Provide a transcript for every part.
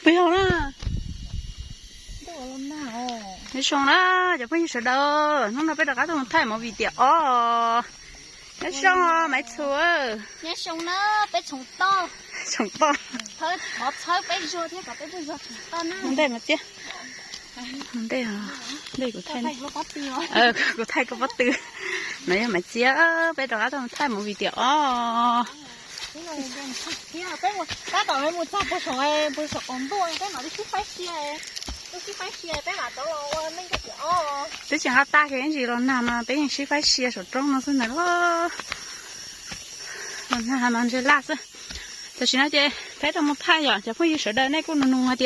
Yog na. Nyob zoo na cov phooj ywg sawv daws, hnub no peb rov qab tuaj mus thaij movie tiam ob. Nyob zoo Maiv Txhum. Mus ntej mas txiab. Ntej kuv thaij, kuv thaij koj pob tw. No yog Maiv Txiab, peb rov qab tuaj mus thaij movie tiam ob. Twb tsis nqa tag kiag ib ntsis los nag mas peb yeej sib faib sia saum roob no xwb ntag. Los nag mas ntshe laj xwb. Tam sim no ces peb rov mus thaij yom, cov phooj ywg sawv daws nej kuj nug nug hais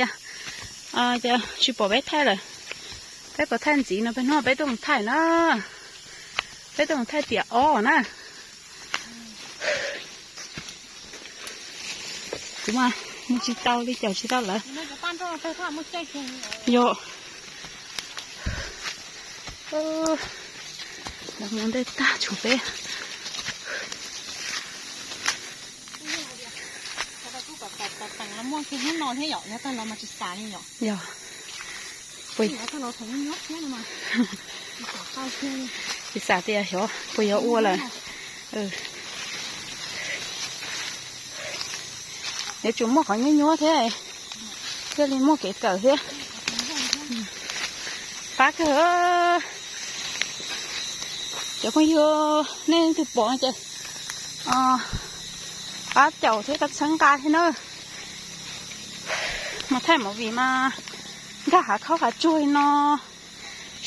tias tsis pom peb thaij lawm. Peb puas thaij ntxiv no, peb hnub peb tuaj mus thaij na. Peb tuaj mus thaij tiam ob na. Kuv mas mus tsis tau li cas tsis tau lawm. Yog. Lawv mus ntej tag tshuav peb. Yog. Tsis xav tias xyov puas yuav ua lawm. Yuav tsum muaj qhov nyuab nyuab thiab, thiaj li muaj kev kawm thiab. Qab kawg. Cov phooj ywg, nej leej twg pom ces pab caum thiab pab txhawb nqa thiab na. Mas thaij movie mas nkag hav khaub hav tsuag li no,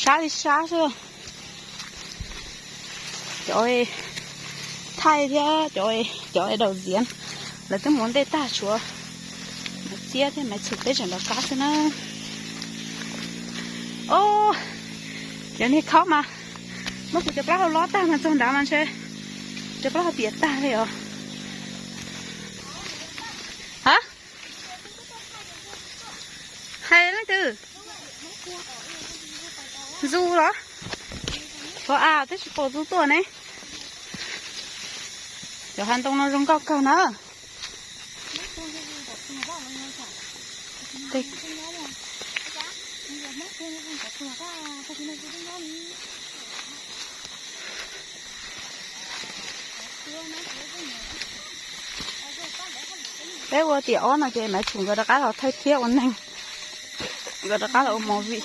sab li sab xwb. Cov thaij thiab cov, cov daum ziav, lawv twb mus ntej tag tshuav Maiv Txiab thiab Maiv Txhum peb tseem nrov qab xwb na. Os, cov niag khaub mas muab kuv cov plaub hau lob tag mas txog nrad mas ntshe cov plaub hau piam tag li os. Ha? Hais leej twg? Ntxu los? Qhov av twb tsis pom ntxu tuaj ne. Cov hav ntoo no zoo nkauj kawg na. Peb ua tiam ob no ces Maiv Txhum nkawd rov qab los thaij thiab ua neeg, nkawd rov qab los ua movie.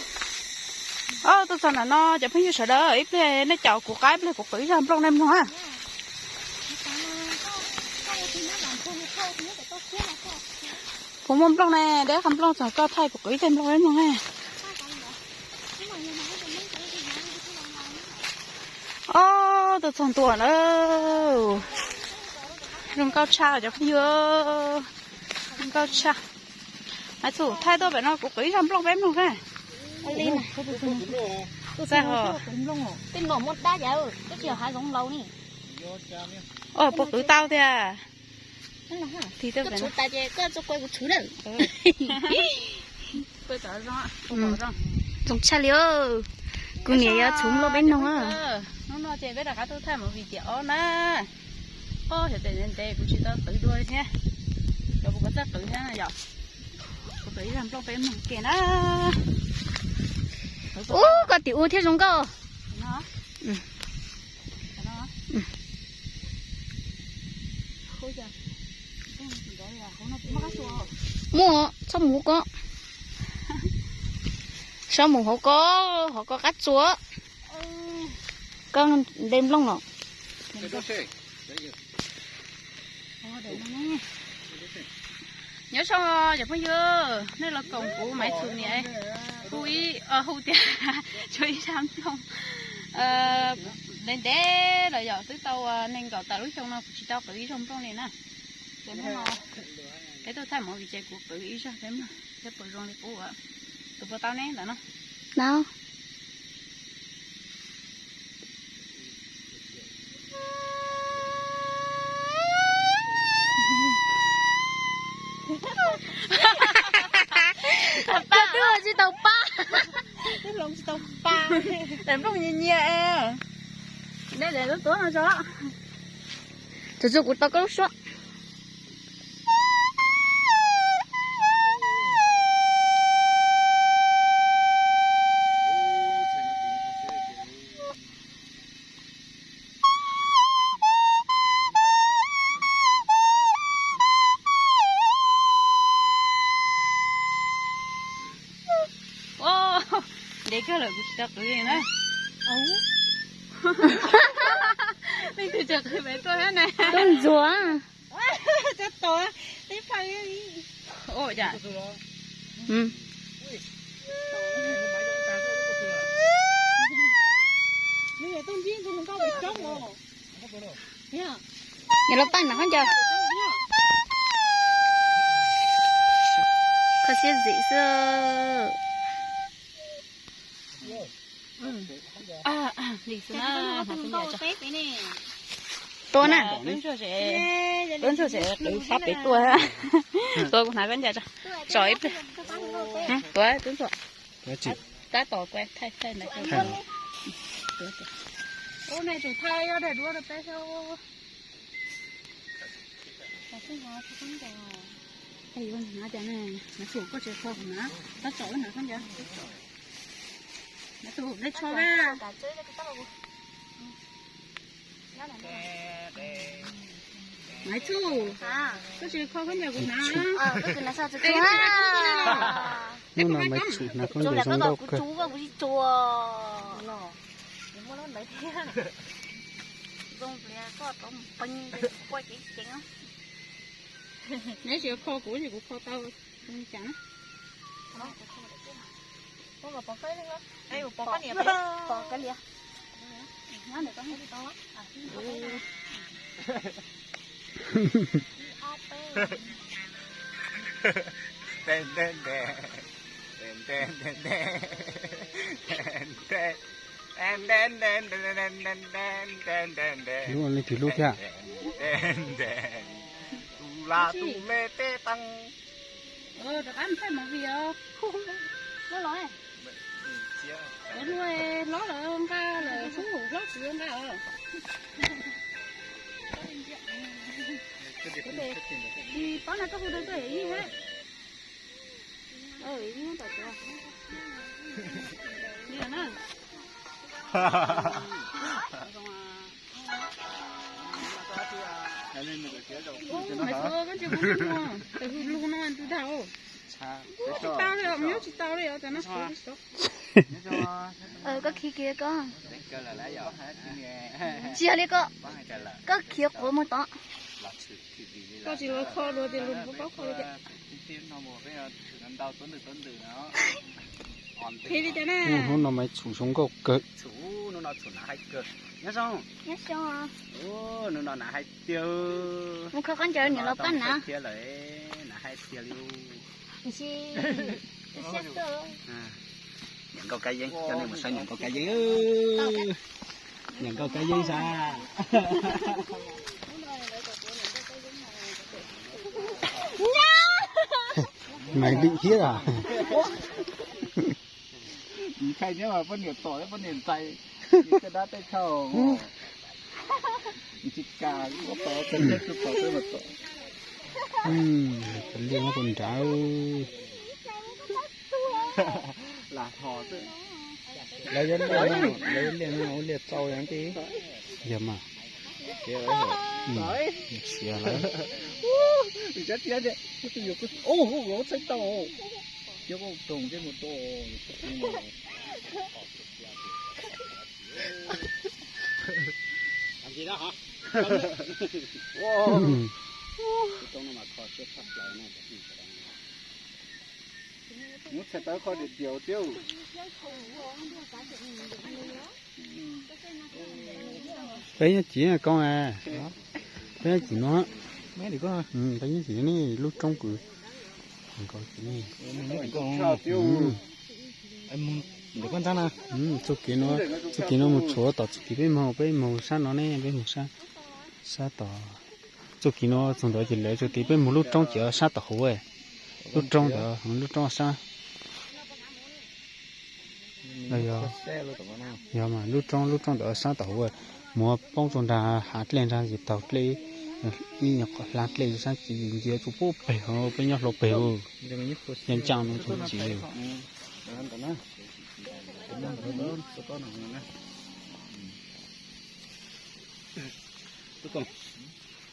Os, tuaj txog ntawm no cov phooj ywg sawv daws, ib pliag nej caum kuv qab, ib pliag kuv qwv ib zaj nplooj nej mloog na. Puas muaj nplooj ne? Deb qhov nplooj txog koj thaij kuv qwv ib teg nplooj nej mloog na. Os, tuaj txog ntua na. Zoo nkauj tshaj cov phooj ywg, zoo nkauj tshaj. Maiv Txhum, thaij tuaj pem no kuv qwv ib zaj nplooj peb mloog na. Tej no muaj dab cas, koj tsis yog hav zoov laus ni. Os, puas qwv tau tiag? Tig tuaj pem no. Zoo tshaj li. Kuv niam yuav txhuv nplooj peb mloog. Hnub no ces peb rov qab tuaj thaij movie tiam ob na. Os, xyov tes ntev ntev kuv tsis tau qwv dua li thiab. Cov kuv txawj qwv thiab yom. Kuv qwv ib zaj nplooj peb mloog ke na. Ub, koj tim ua thiab zoo nkauj. Muaj, txhob mus hauv ko. Txhob mus hauv ko, hauv ko qab tsuas. Koj nte nplooj los. Nyob zoo cov phooj ywg, nej los koom kuv Maiv Txhum niam hu ib, hu tias tshuav ib zaj nplooj ntev ntev lawm yom, twb tau nees nkaum tawm lub xyoo no kuv tsis tau qwv ib zaj nplooj li na. Ces hnub no peb tuaj thaij movie ces kuv qwv ib zaj peb mloog thiab puas zoo li qub. Tus puas tau ne ntawm no? Pab twb tsis tau pab. Daim nplooj nyias nyias. Daim lub tuab no tso. Tus txug kuv tau koj lub suab. Ces kawg lawm kuv tsis tau qhwv li na. Leej twg tsis qhwv pem tuaj na. Tuaj ntxuav. Cov tom, ib phav. Ua cas? Nws los paj nram khaub ncaws. Kho siab zim xwb. Tua na. Tuab ntsuag zem, qwv sab pem tuaj. Tua kuv hnav khaub ncaws tso. Tso ib pliag. Tuab tub ntsuag. Tab tom thaij thaij ntawd. Maiv Txuj, koj tsis kho khaub ncaws kuv hnav. Hnub no Maiv Txuj hnav khaub ncaws zoo nkauj kawg. Neb tsis kho kuv ces kuv kho tau. Cas na. Lub leej twg lub thiab? Tus lam tus me teb teeg. Rov qab mus thaij movie os. Loj los, cov hlob lawm nqa lawm, hlob tsis nqa os. Tsis paub na, koj hu rau koj yawm yij thiab. Tsis tau li, nyob tsis tau li os, cov no. Koj khi kiag koj. Tsis yog li koj, koj khiav quav mus tod. Koj tsis los kho dua ces luag paub kho li cas. Qhia li cas na. Hnub no Maiv Txuj zoo nkauj kawg. Hnub no nav hais tiag. Mus kho khaub ncaws niam los pab nav. Niam nkauj kab yeeb, coj nej mus saib niam nkauj kab yeeb. Niam nkauj kab yeeb sas. Maiv dim thiab. Tsis thaij nyob mas poj niam tom poj niam ntxais, tej dab tej tshauj. Tsis kam, ua tom, tom, tom, tom. Liaj muab kuv nrad. Lam hos xwb. Lawv yuav liaj, lawv yuav liaj no ua liaj txau yog tiag. Yog mas. Siav lawm. Txhais tau. Muab txhais tau qhov diav diav thiab. Peb nyob tim koob, peb nyob tim no, peb nyob tim ne lub roob kws nkaus tim ne. Txuj kev no, txuj kev no mus tshuav tom txuj kev peb moog, peb moog sab no ne, peb moog sab, sab tom. Txuj kev no txug ntawd ces lawv txuj kev peb moog lub roob ces sab tom hauv, lub roob ntawd, lub roob sab. Yog mas lub roob, lub roob ntawd sab tom hauv, muab poob rau nraag hav dlej nraag ces taug dlej, ib nyuag qhov hlab dlej sab cev nciav tsuas puag peg hauv, peb nyob hlau peg hauv, nyob ntsaj no tsuas cev.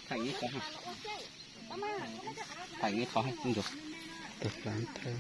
Thaij ib qho, thaij ib qho, thaij ib qho.